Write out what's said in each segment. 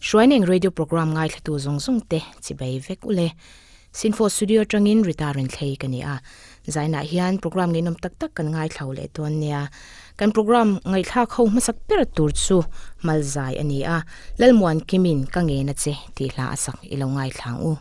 Hruaineng radio program ngaithlatu zawng zawng te chibai vek ule. Sinfo studio atangin Rita Renthlei ka ni a. Zainah hian program ngeihnawm tak tak kan ngaithlo leh dawn nia. Kan program ngaihthlak ho hmasak ber tur chu Malzai a ni a. Lalmuan Kimin ka ngen a che tih hla a sak i lo ngaithlang u.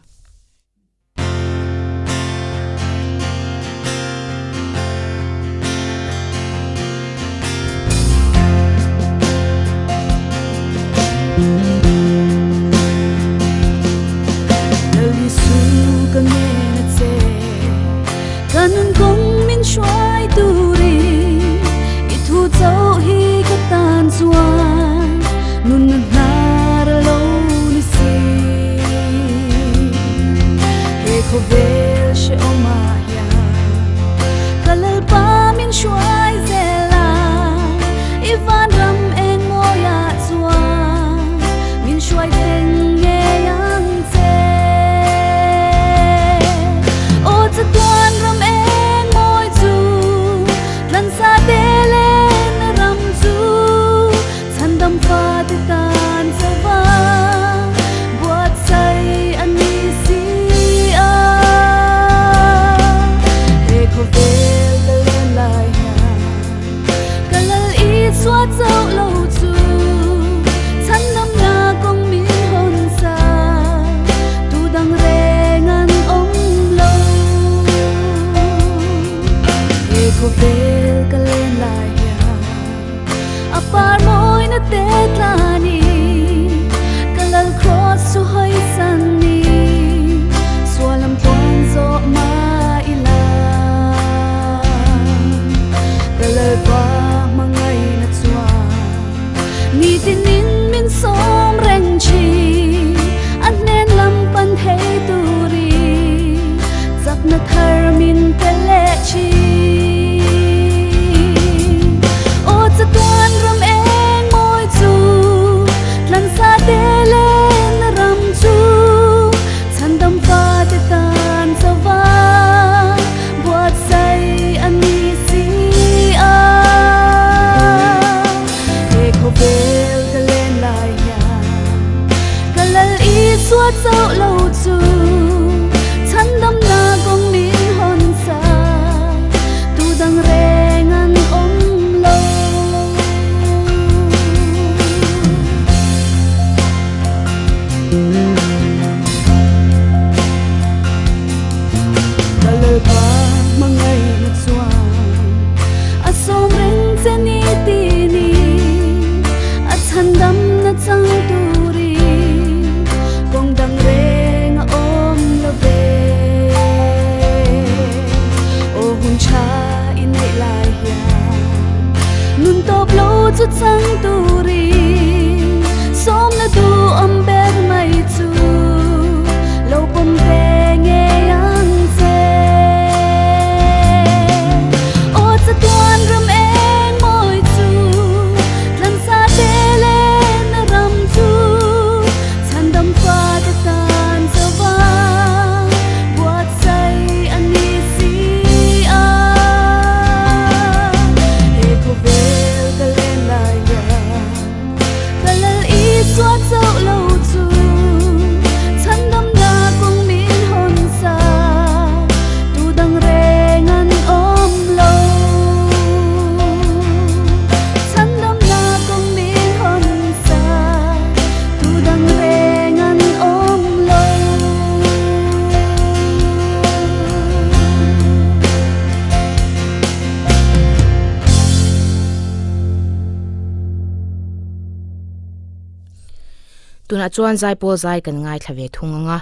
Tunah chuan Zaipawl zai kan ngaithla ve thung ang a,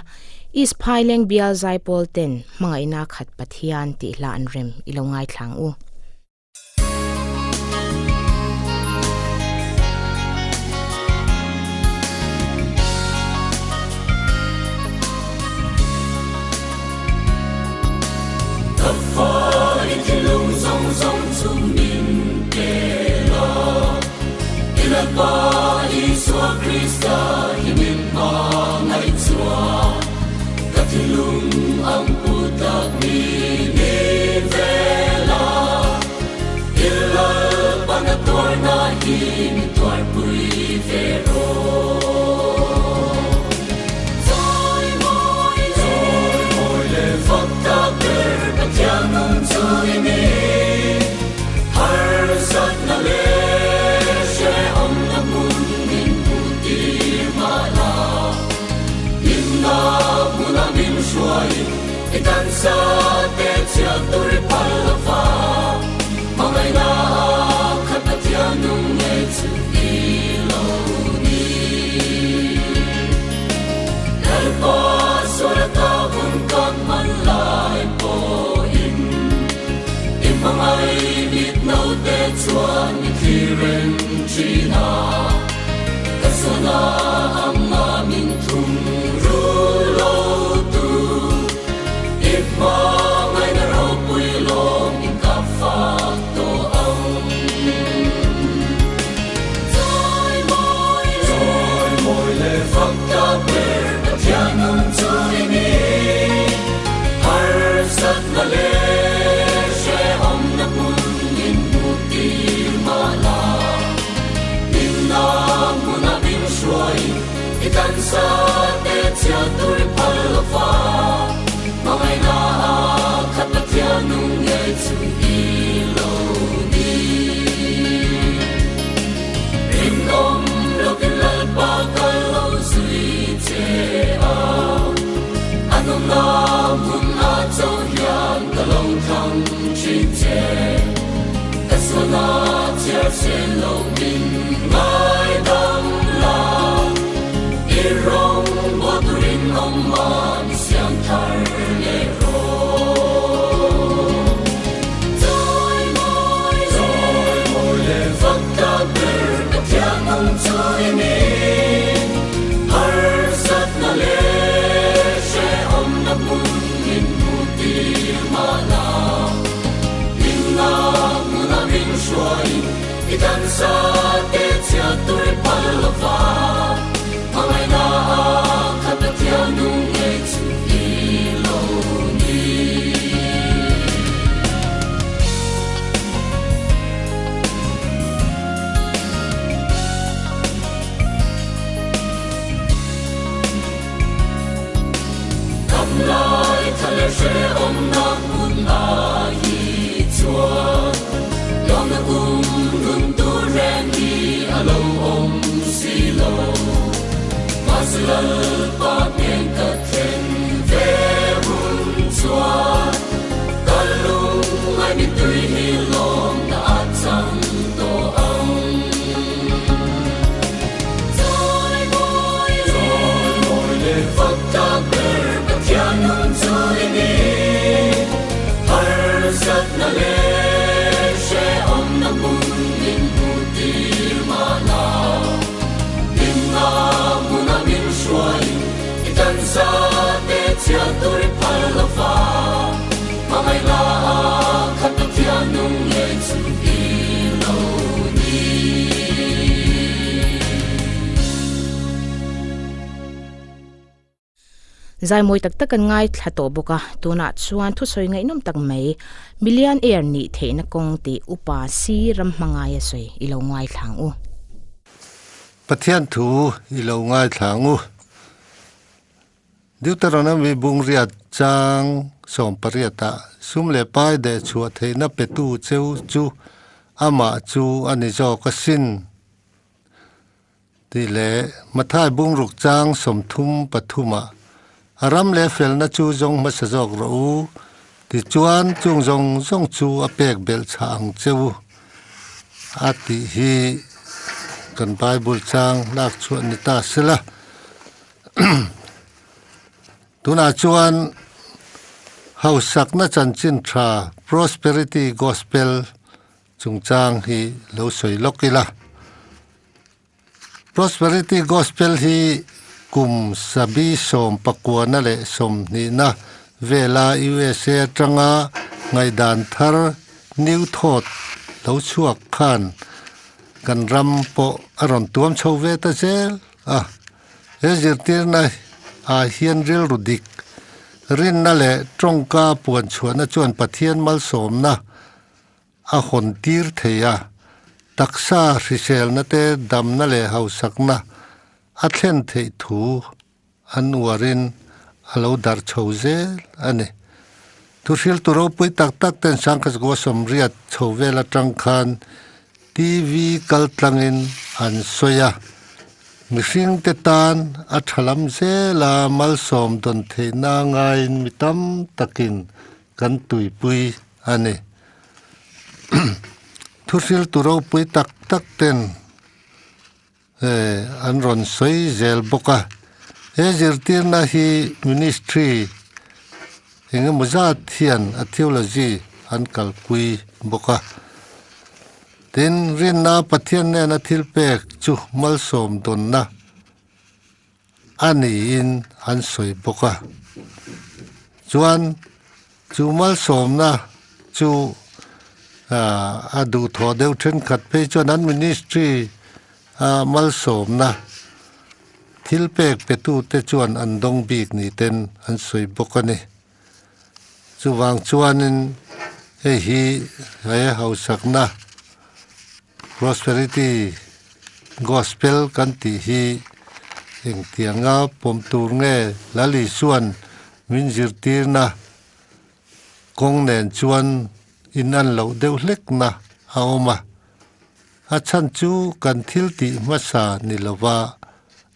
East Phaileng bial Zaipawl ten hmangaihna khat Pathian tih hla an rem i lo ngaithla ang u. Ka fa i thinlung zawng zawng chu min pe la, i Lalpa Isua Krista hi min hmangaih chuan ka thinlung ang pu tak mi ni ve la. hruaiin i taksa te chhiat tur i phal lo va, hmangaihna a khat Pathian nung ngei chu i lo ni. Lalpa sual ata hun ka hman lai pawhin i hmangaih mit naute chuan i thlir reng thin a, ka sualna anga min thum ru lo tu i hmangaihna ropui lawm in ka fak tawh ang. Chawi mawi le, chawi mawi le fak ta ber Pathian nung chu i ni. Harsatna leh hrehawmna hmun min hmuh tir mahla, hlimna hmuna min hruaiin i taksa te chhiat tur i phal lo va, hmangaihna a khat Pathian nung ngei chu i lo ni. Rinawm lokin Lalpa kal lo zui che a, a nunna hmun a cho hian ka lo thlang thin che. Ka sualna chhiar sen lo min ngaidam la, i rawng buat turin awm a ni siam thar leh rawh. Chawi mawi le, chawi mawi le fak ta ber Pathian nung chu i ni. Harsatna leh hrehawmna hmun min hmuh tir mahla, hlimna hmuna min hruaiin i taksa te chhiat tur i phal lo va, hmangaihna a khat Pathian nung ngei chu i lo ni. Dam lai tha leh hrehawmna hmun a hi chuan lawmna kum nun tur reng hi a lo awm si lo. Mahse Lalpa hnen ka thlen ve hun chuan ka lungngai mittui hi lawmna a chang tawh ang. Chawi mawi le, chawi mawi le, fak tlak ber Pathian nung chu i ni. Harsatna leh hrehawmna hmun min hmuh tir mahla, hlimna hmuna min hruaiin i taksa te chhiat tur i phal lo va, hmangaihna a khat Pathian nung ngei chu i lo ni. Zai mawi tak tak an ngaithla tawh bawk a, tunah chuan thusawi ngaihnawm tak mai Million Air nih theihna kawng tih upa si ram hmangaia sawi i lo ngaithla ang u. Pathian thu i lo ngaithla ang u. Deuteronomy bungriat chang 18 ah sum leh pai deh chhuah theihna petu cheu chu amah chu a ni zawk asin tih leh Mathai bungruk chang 33 ah a ram leh felna chu zawng hmasa zawk rawh u tichuan chung zawng zawng chu a pek belh chhah ang cheu a tih hi kan Bible chang lak chhuah ni ta sela. Tunah chuan hausakna chanchin tha Prosperity Gospel chungchang hi lo sawi lawk ila. Prosperity Gospel hi kum sabi sawm pakuana leh sawmhnihna vela USA atanga ngaihdan thar New Thought lo chhuak khan kan ram pawh a rawn tuam chho ve ta zel a. He zirtirna ah hian rilru dik, rinna leh tawngka puan chhuahna chuan Pathian malsawmna a hawn tir thei a, taksa hriselna te damna leh hausakna a thlen theih thu an uarin a lo darh chho zel a ni. Thuhriltu ropui tak tak ten Sangkhatsgoa sawmriat chho vel atang khan TV kaltlangin an sawi a. Mihringte tan a tha lam zela malsawm dawn theihna ngaiin mi tam takin kan tuipui a ni. Thuhriltu ropui tak tak ten an rawn sawi zel bawk a. He zirtirna hi Ministry engemaw zat hian a theology an kalpui bawk a. Tin, rinna Pathian nena thil pek chu malsawm dawnna a niin an sawi bawk a. Chuan chu malsawmna chu a duhthawh deuh thenkhat phei chuan an ministry a malsawmna thil pek petute chuan an dawng bik ni ten an sawi bawk a ni. Chuvang chuanin hei hi he hausakna Prosperity Gospel kan tih hi engtianga pawm tur nge Lal Isua'n min zirtirna kawng nen chuan inan loh deuh hlekna a awm a. A chhan chu kan thil tih hmasa ni lova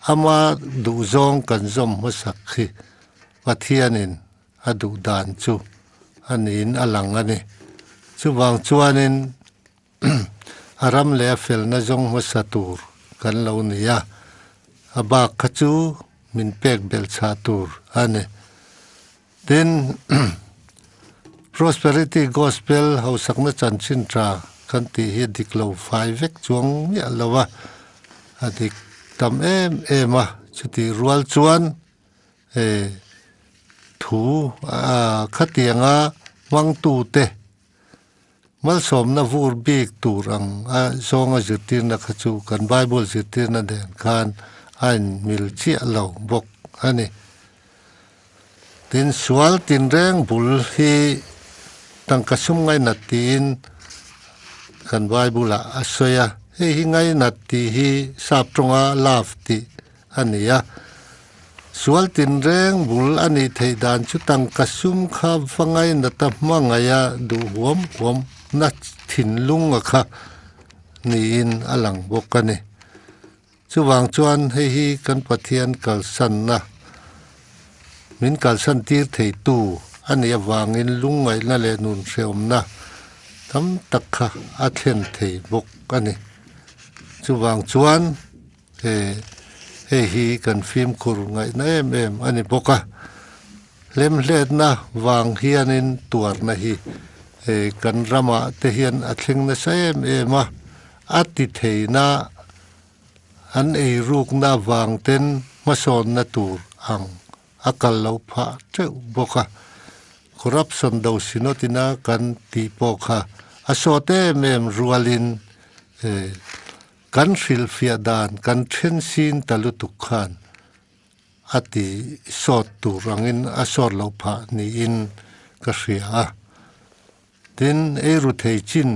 ama duhzawng kan zawm hmasak hi Pathianin a duh dan chu a niin a lang a ni. Chuvang chuanin a ram leh a felna zawng hmasa tur kan lo ni a, a bak kha chu min pek belh chhah tur a ni. Tin, Prosperity Gospel hausakna chanchin tha kan tih hi a dik lo fai vek chuang miah lo a, a dik tam em em a, chutih rual chuan he thu khatianga hmangtute malsawmna vur bik tur ang a zawnga zirtirna kha chu kan Bible zirtirna nen khan a inmil chiah lo bawk a ni. Tin, sual tinreng bul hi tangka sum ngainat tiin kan Bible-ah a sawi a, hei hi ngainat tih hi sap tawnga love tih a ni a. Sual tinreng bul a nih theih dan chu tangka sum kha va ngainata hmangaih a duh huam huam na thinlung a kha niin a lang bawk a ni. Chuvang chuan hei hi kan Pathian kalsanna min kalsan tir theitu a nih avangin lungngaihna leh nun hrehawmna tam tak kha a thlen thei bawk a ni. Chuvang chuan. He hei hi kan fimkhur ngaihna em em a ni bawk a, hlemhletna vang hianin tuarna hi he kan ramah te hian a thleng nasa em em a, a ti theihna an eirukna vang ten hmasawnna tur ang a kal lo phah teuh bawk a, corruption do sinotina kan tih pawh kha a sawt em em rualin he Kan hrilhfiah dan kan then sin ta lutuk khan a ti sawt tur angin a sawt loh phah niin ka hria a. Tin, eiru thei chin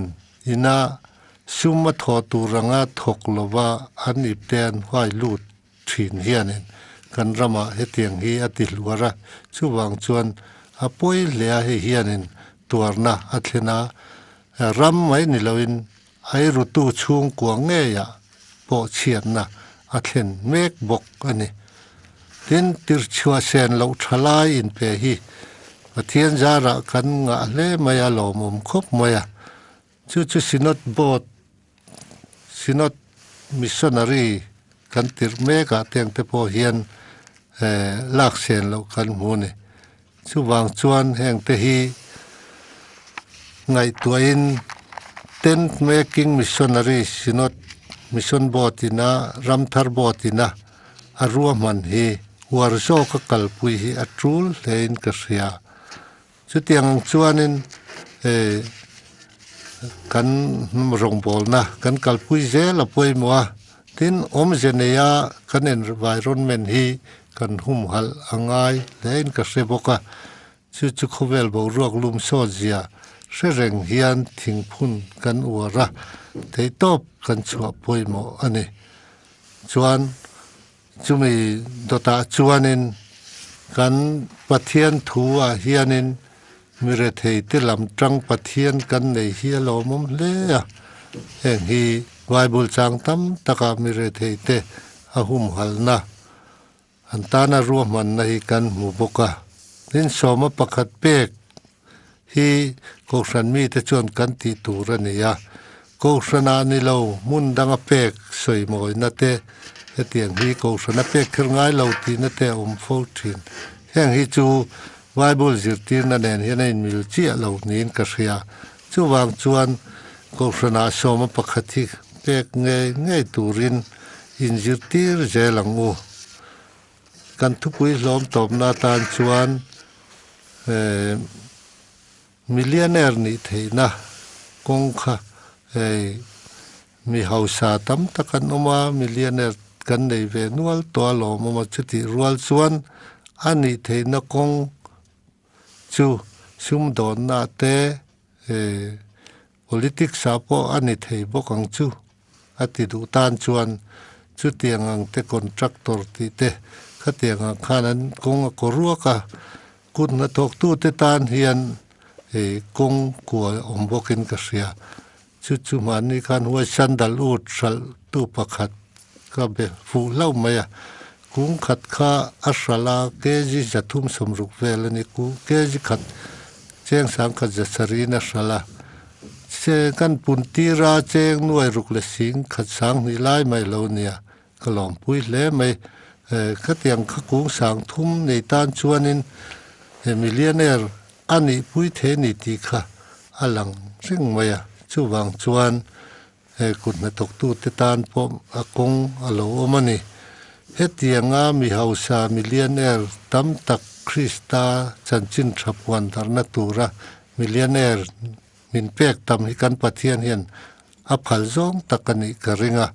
ina sum a thawh tur anga thawk lova an ipte an huai lut thin hianin kan ramah hetiang hi a ti hluar a, chuvang chuan a pawi hle a, hei hianin tuarna a thlen a, ram mai ni loin Airutu chhungkua ngeiah pawh chhiatna a thlen mek bawk a ni. Tin, tirchhuah sen loh tha lai inpe hi Pathian zarah kan ngah hle mai a, lawmawm khawp mai a. Chu chu Synod Board, Synod Missionary kan tirh mekah teng te pawh hian lak sen loh kan hmu a ni. Chuvang chuan hengte hi ngaihtuahin Tent Making Missionary Synod Mission Board ina Ramthar Board ina a ruahman hi uar zawka kalpui hi a tul hlein ka hria. Chutiang ang chuanin kan rawngbawlna kan kalpui zel a pawimawh a, tin awmze neia kan environment hi kan humhalh a ngai hlein ka hre bawk a, chu chu khawvel boruak lum sawt zia hre reng hian thingphun kan uar a, theihtawp kan chhuah pawimawh a ni. Chuan chumi dawtah chuanin kan Pathian thu ah hianin mi rethei te lam tang Pathian kan nei hi a lawmawm hle a, heng hi Bible chang tam takah mi rethei te. a humhalhna an tana ruahmanna hi kan hmu bawk a. Tin, sawma pakhat pek hi Kohhran mite chuan kan tih tur a ni a, Kohhranah ni lo hmun danga pek sawimawina te hetiang hi Kohhrana pek kher ngai lo tihna te a awm fo thin. Heng hi chu Bible zirtirna nen hian a inmil chiah lo niin ka hria. Chuvang chuan Kohhranah sawma pakhat hi pek ngei ngei turin inzirtir zel ang u. Kan thupui hlawm tawpna atan chuan millionaire nih theihna kawng kha hei mi hausa tam tak an awm a, millionaire kan nei ve nual tawh a lawmawm a, chutih rual chuan a nih theihna kawng chu sumdawnna te Politics ah pawh a ni thei bawk ang chu a ti duh tan chuan chutiang ang te contractor tih te khatiang ang khan an kawng a kaw ruak a, kut hnathawktu te tan hian kawng kua awm bawkin ka hria. Chu chu hmanni khan huai sandal ut hralh tu pakhat ka be fuh hlauh mai a, kung khat kha a hralh a kg 360 vel a ni, kg khat cheng sangkhat zasarih in a hralh a, che kan pun tir a cheng nuai ruk leh sing khat sang hnih lai mai lo nia ka lawmpui hle mai. Khatiang kha kung sang thum nei tan chuanin he millionaire a nih pui thei a ni tih kha a lang reng mai a, chuvang chuan he kut hnathawktute tan pawh a kawng a lo awm a ni. Hetianga mi hausa millionaire tam tak Krista chanchin tha puan darhna tura millionaire min pek tam hi kan Pathian hian a phal zawng tak a nih ka ring a.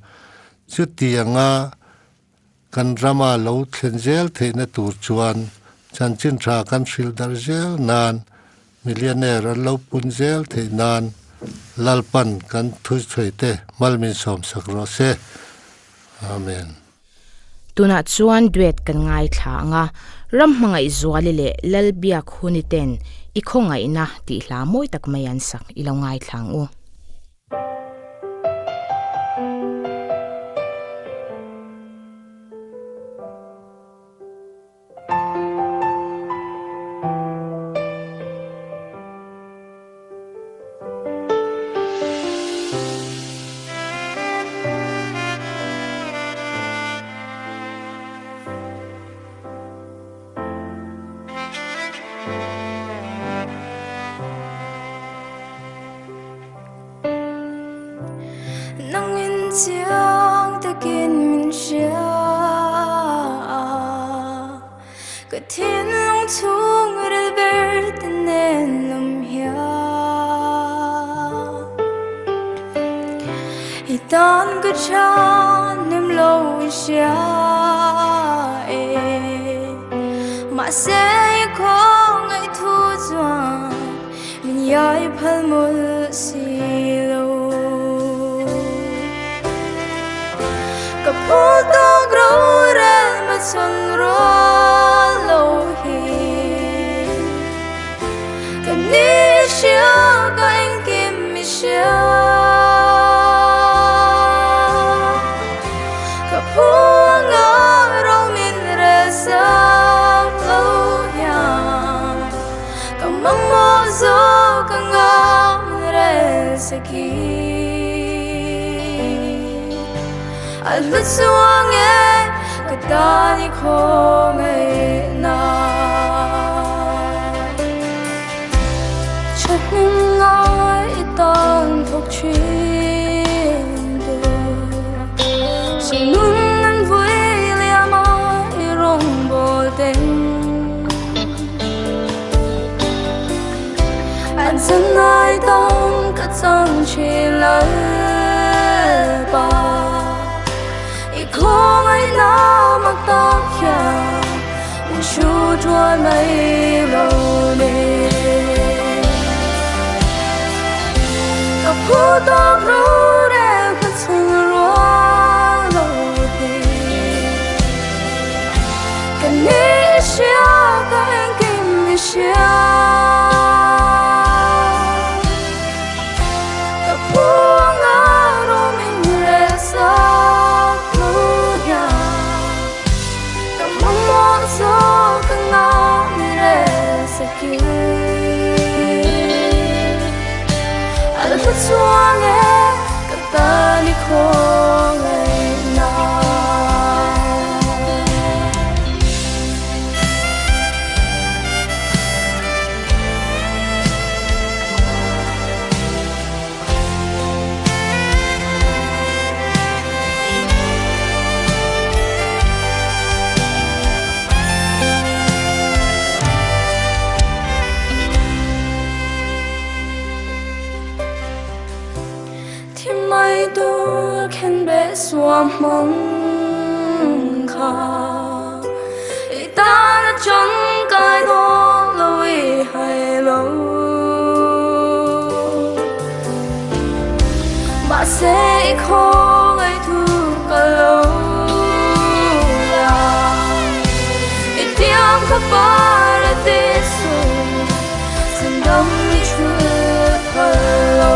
Chutianga kan rama lo thlen zel theihna tur chuan chanchin tha kan hrilh darh zel nan millionaire an lo pun zel theih nan Lalpan kan thuchhuai te mal min sawm sak rawh se. Amen. Tunah chuan duet kan ngaithla ang a, ram hmangaih Zuali leh Lalbiak Huni ten i khawngaihna tih hla mawi tak mai an sak i lo ngaithla ang u. Nangin chiang takin min hria a, ka thinlung chhung ril ber te nen awm hian. I tan ka tha nem lo i hria e, mahse i khawngaih thu chuan min iai phal mawlh si lo. Ka phul tawk ro rel ma chhawn rual lo hi, ka ni i hria ka engkim i hria. Ka phul anga ro min rel sak lo hian, ka mamawh zawk anga min rel saki. A hlu chuang e ka tan i khawngaihna. Thahnem ngai i tan thawk thin tu, Sinun an vui liam a i rawngbawl ten. An chanai tan ka chang thin Lalpa, i khawngaihna mak tak hian min hru tual mai lo ni. Ka phu tawk rorel ka chhun rual lo hi, ka ni i hria ka engkim i hria. Ka phu anga ro min rel sak hnu hian. chuang e ka ta ni khong ai na Thi mai tu khen be suam mong kha I ta na chong kai do lo i hai lo Mà sẽ khó ngày thu cả lâu la I tiam kha paradiso Xin đâm chu lo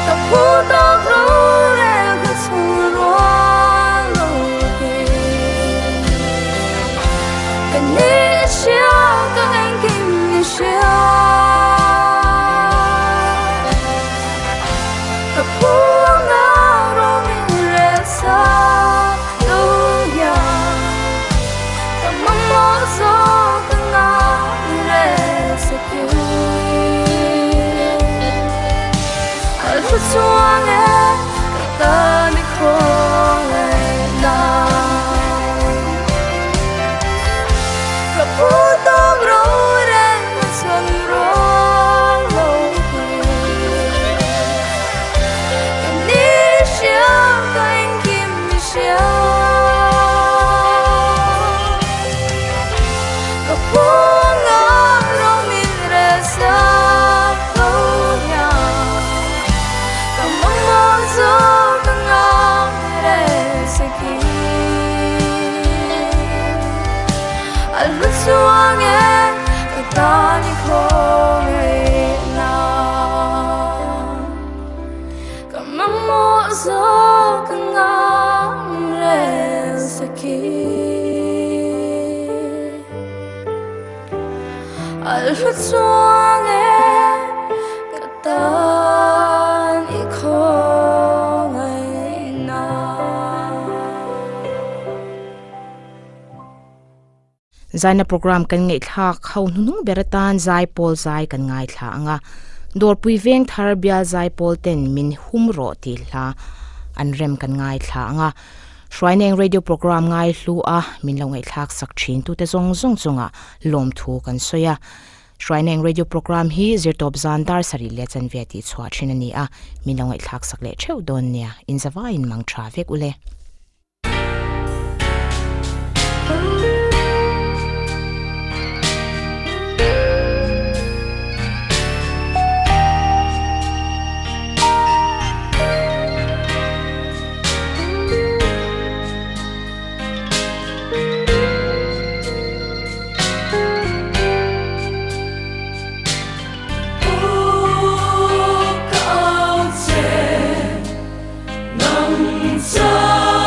Ka phu tok ro re ka chung ro lo he Ka ni xia ka anh kim ni xia Ka phu nga ro min re sa lo ya Ka mamo zo ka nga re sa ki Al phu chuang e ka ta ni khong e na Ka phu tong ro re ma chuan ro lo he Ka ni xia ka anh kim ni xia Ka phu nga ro min re sa lo ya Ka mamo zo ka nga re sa ki Al hlu chuang e ka ta ni khong e na Ka mamo zo ka nga re sa ki Al hlu chuang e ka ta ni khong e na Zaina program kan ngai thla khau nunung beratan zai pol zai kan ngai thla anga dor pui veng thar bia zai pol ten min hum ro ti hla an rem kan ngai thla anga Shrineng radio program ngai hlu a min lo ngai thlak sak thin tu te zong zong chunga lom thu kan soya Shrineng radio program hi zirtop zandar sari le chan ve ti chwa thin ani a min lo ngai thlak sak le theu don nia in zawa in mang tha vek ule. Nang cha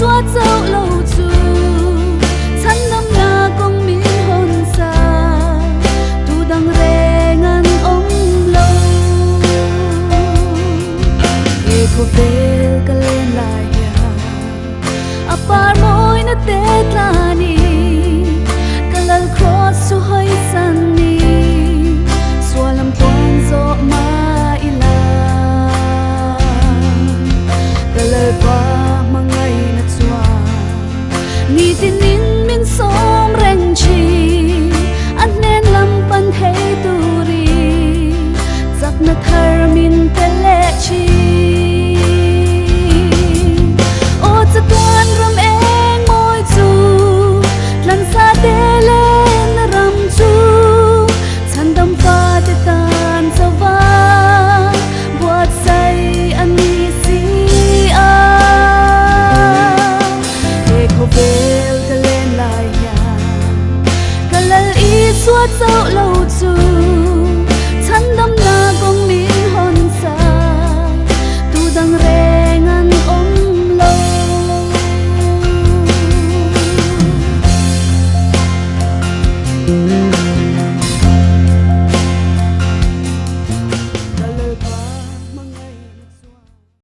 Isua chauh lo chu chhandam na kawng min hawn sa tu dang reng an awm lo. He khawvel ka len lai hian a par mawi na te tlani ka lal cross chu hawi san ni sualam tluan zawh ma ila ka lalpa hmangaihna chuan nitinin min sawm reng thin a hnen lam pan thei turin chakna thar min pe leh thin. Aw chatuan ram eng mawi chu tlansa te lenna ram chu chhandam fate tan chauva buatsaih a ni si a. He khawvel ka len lai hian ka lal Isua chauh lo chu chhandamna kawng min hawn sa tu dang reng.